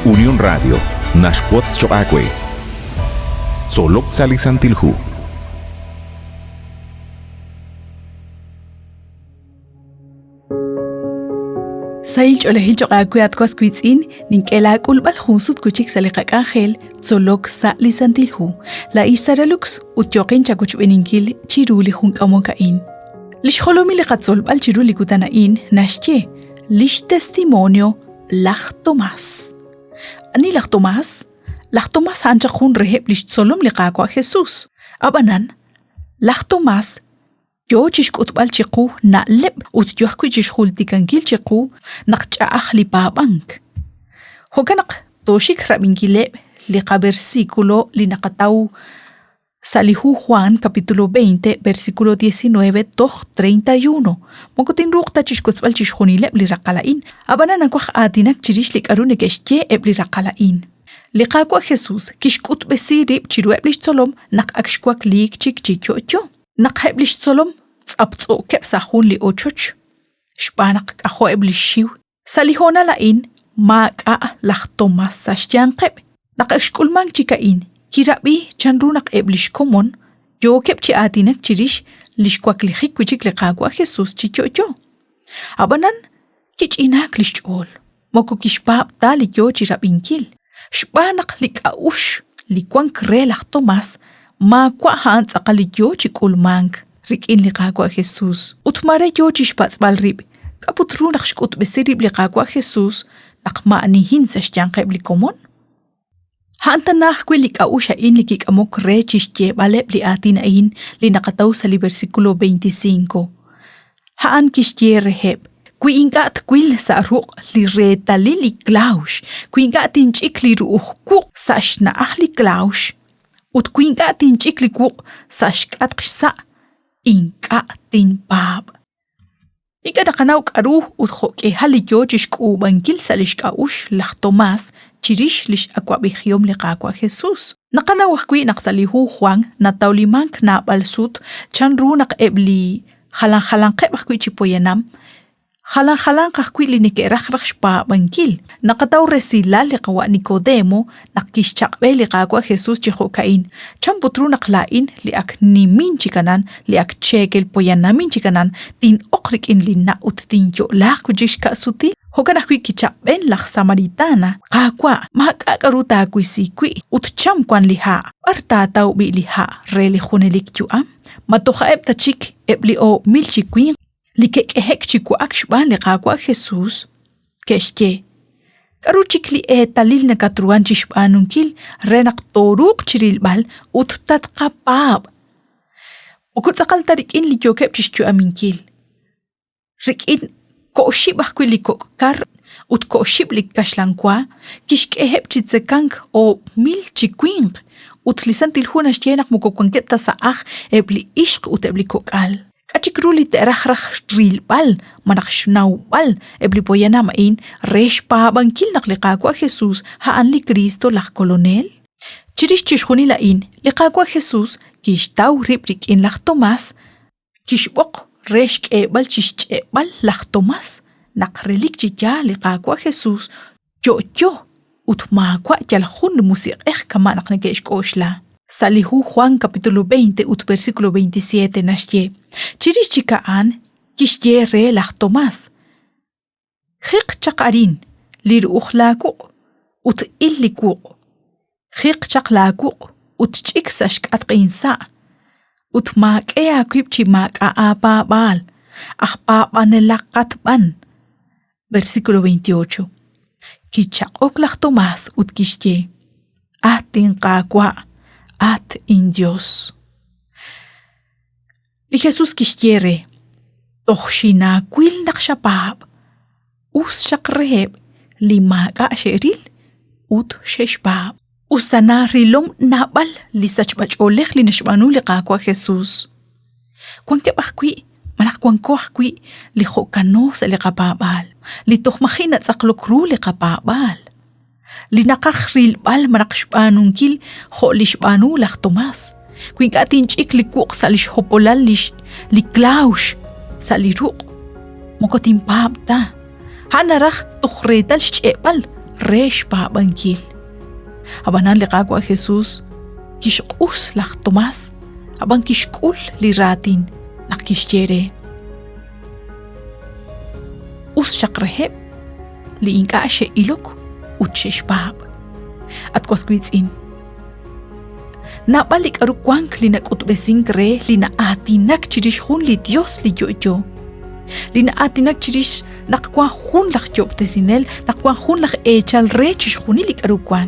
Unión Radio naxwotz choq' aawe. Tzolok sa' li Santil Hu. Sahil ch'oolejil choq' aawe at was wiitz'in, nink'e laak'ulb'al jun sut wi' chik sa' li qak'anjel Tzolok sa' li Santil Hu. Laa'in xSara Lux ut yooqin chawochb'eeninkil chiru li jun k'amok a'in. Li xjolomil li qatzolb'al chiru li kutan a'in naxye lix testimonio laj Tomás. Ani laj Tomás? Laj Tomás a'an chaq jun reheb' lix tzolom li Qaawa' Jesús. Ab'anan, laj Tomás yoo chixk'utb'al chiqu na'leb' ut yoo ajwi' chixjultikankil chiqu naq ch'a'aj li paab'ank. Jo'kan naq tooxik rab'inkileb' li qaversículo li naqataw sa' li hu Juan capítulo 20 versículo 19 toj 31. Moko tinruuq ta chixwotzb'al chixjunileb' li raqal a'in, ab'anan nawaj aatinak chirix li k'a'ru neke'xye eb' li raqal a'in. Li Qaawa' Jesus kixk'utb'esi rib' chiruheb' lix tzolom naq ak xwakliik chik chi yo'yo. Naq eb' lix tzolom tz'aptz'o'keb' sa' jun li ochoch xb'aan naq k'ajo'eb' lix xiw. Sa' li hoonal a'in maak'a' laj Tomás sa' xyanqeb'. Naq ak xk'ulmank chik a'in, kirab'i chanru naq eb' lix komon yookeb' chi aatinak chirix lix waklijik wi' chik li Qaawa' Jesus chi yo'yo. Ab'anan kich'inaak li xch'ool, moko kixpaab' ta li yo chi rab'inkil, xb'aan naq li k'a'uxl li wank re laj Tomás maawa' a'an tz'aqal li yo chi k'ulmank rik'in li Qaawa' Jesús. Ut maare yo chi xpatz'b'al rib', k'a' put ru naq xk'utb'esi rib' li Qaawa' Jesús naq maa'anihin sa' xyanqeb' li komon? A'an tana ajwi' li k'a'uxl a'in li kik'amok re chi xyeeb'aleb' li aatin a'in li naqataw sa' li versículo 25. A'an kixye reheb', Wi ink'a' twil sa' ruq' li reetalil li klawx, wi ink'a' tinch'ik li ru'uj wuq' sa' xna'aj li klawx, ut wi ink'a' tinch'ik li wuq' sa' xk'atq xsa', ink'a' tinpaab'. Ink'a' naqanaw k'aru ut jo'k'ihal li yo chi xk'uub'ankil sa' li xk'a'uxl laj Tomás chirix li x'awab'ejihom li Qaawa' Jesus. Naqanaw ajwi' naq sa' li hu Jwan natawlimank naab'al sut chanru naq eb' li jalan jalanqeb' ajwi' chi poyanam Jalan jalanq ajwi' li neke'raj raj xpaab'ankil. Naqataw resilal li qawa' Nicodemo naq kixchaq'b'e li Qaawa' Jesus chi jo'ka'in, Chan put ru naq laa'in li ak nimin chi kanan, li ak cheekel poyanamin chi kanan, tin'oq rik'in linna' ut tinyo'laaq wi' chik xka'sutil? Jo'kan ajwi' kichaq'b'en laj Samaritana, Qaawa', maak'a' k'aru taawisi wi' ut cham wank li ha'. B'ar taataw b'i' li ha' re li junelik yu'am? Ma toja'eb' ta chik eb' li 1000 chi winq li ke'k'ehe'k chi wa'ak xb'aan li Qaawa' Jesús, ke'xye, K'aru chik li eetalil nakatruhank chi xb'aanunkil re naq tooruuq chi rilb'al ut tatqapaab'? Moko tz'aqal ta rik'in li yookeb' chi xyu'aminkil, rik'in ko'xib' ajwi' li kok' kar ut ko'xib' li kaxlan wa kixk'eheb' chi tzekank 1000 chi winq ut li Santil Hu naxye naq moko wankeb' ta sa' aj eb' li ixq ut eb' li kok'al. K'a' chik ru li te'raj raj rilb'al malaj xnawb'al eb' li poyanam a'in re xpaab'ankil naq li Qaawa' Jesús a'an li Kristo laj Kolonel? Chirix chixjunil a'in, li Qaawa' Jesús kixtaw rib' rik'in laj Tomás, kixb'oq re xk'eeb'al chi xch'e'b'al laj Tomás naq relik chi yaal li Qaawa' Jesús yo'yo ut maawa' yal jun li musiq'ej kama' naq neke'xk'oxla. Sa' li hu Juan capítulo 20 ut versículo 27 naxye, Chirix chik a'an kixye re laj Tomás, Jiq chaq arin li ru'uj laawuq' ut il li wuq'. Jiq chaq laawuq' ut ch'ik sa' xk'atq insa', ut maak'e aawib' chi maak'a' aapaab'aal, aj paab'anelaqat b'an. Versículo 28. Kichaq'ok laj Tomás ut kixye, At inQaawa', at inYos. Li Jesús kixye re, Toj xinaawil naq xapaab', us xaq reheb' li maak'a' xe'ril ut xe'xpaab'. Us tana rilom naab'al li sachb'ach'oolej li naxb'aanu li Qaawa' Jesús. Wankeb' ajwi' malaj wanko ajwi' li jo'kano sa' li qapaab'aal, li toj maji' natz'aqlok ru li qapaab'aal, li naqaj rilb'al malaj xb'aanunkil jo' li xb'aanu laj Tomás. Wi ink'a' tinch'ik li wuq' sa' li xhopolal lix li klawx sa' li ruq', moko tinpaab' ta. A'an naraj toj reetal xch'e'b'al re xpaab'ankil. Ab'anan li Qaawa' Jesús kixq'us laj Tomás, ab'an kixk'ul li raatin naq kixye re. Us xaq reheb' li ink'a' xe'ilok ut xe'xpaab'. At was wiitz'in, naab'al li k'aru wank li nak'utb'esink re li na'aatinak chirix jun li Dios li yo'yo, li na'aatinak chirix naq wan jun laj Yo'ob'tesinel, naq wan jun laj eechal re chixjunil li k'aru wan.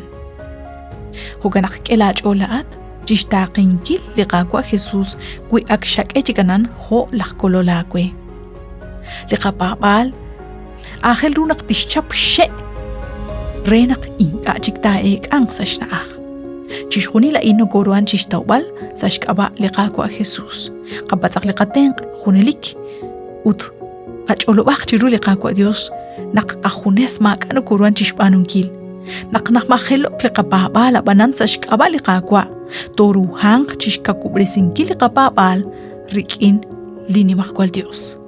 Jo'kan naq k'e laach'ool laa'at chixtaaqenkil li Qaawa' Jesus wi ak xak'e chik anan jo' laj Kolol aawe. Li qapaab'aal aajel ru naq tixchap xxe' re naq ink'a' chik taa'eek'anq sa' xna'aj. Chixjunil a'in nokoruhan chixtawb'al sa' xk'ab'a' li Qaawa' Jesus. Qapatz'aq li qatenq' junelik ut qach'olob'aq chiru li Qaawa' Dios naq qajunes maak'a' nokoruhan chixb'aanunkil. Naq namajelo'k li qapaab'aal ab'anan sa' xk'ab'a' li Qaawa' tooruhanq chixkawub'resinkil li qapaab'aal rik'in li Nimajwal Dios.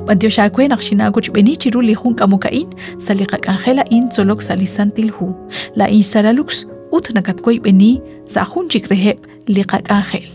B'antiox aawe naq xinaawochb'eeni chiru li jun k'amok a'in sa' li qak'anjel a'in tzolok sa' li Santil Hu. Laa'in xSara Lux ut nakatwoyb'eni sa' jun chik reheb' li qak'anjel.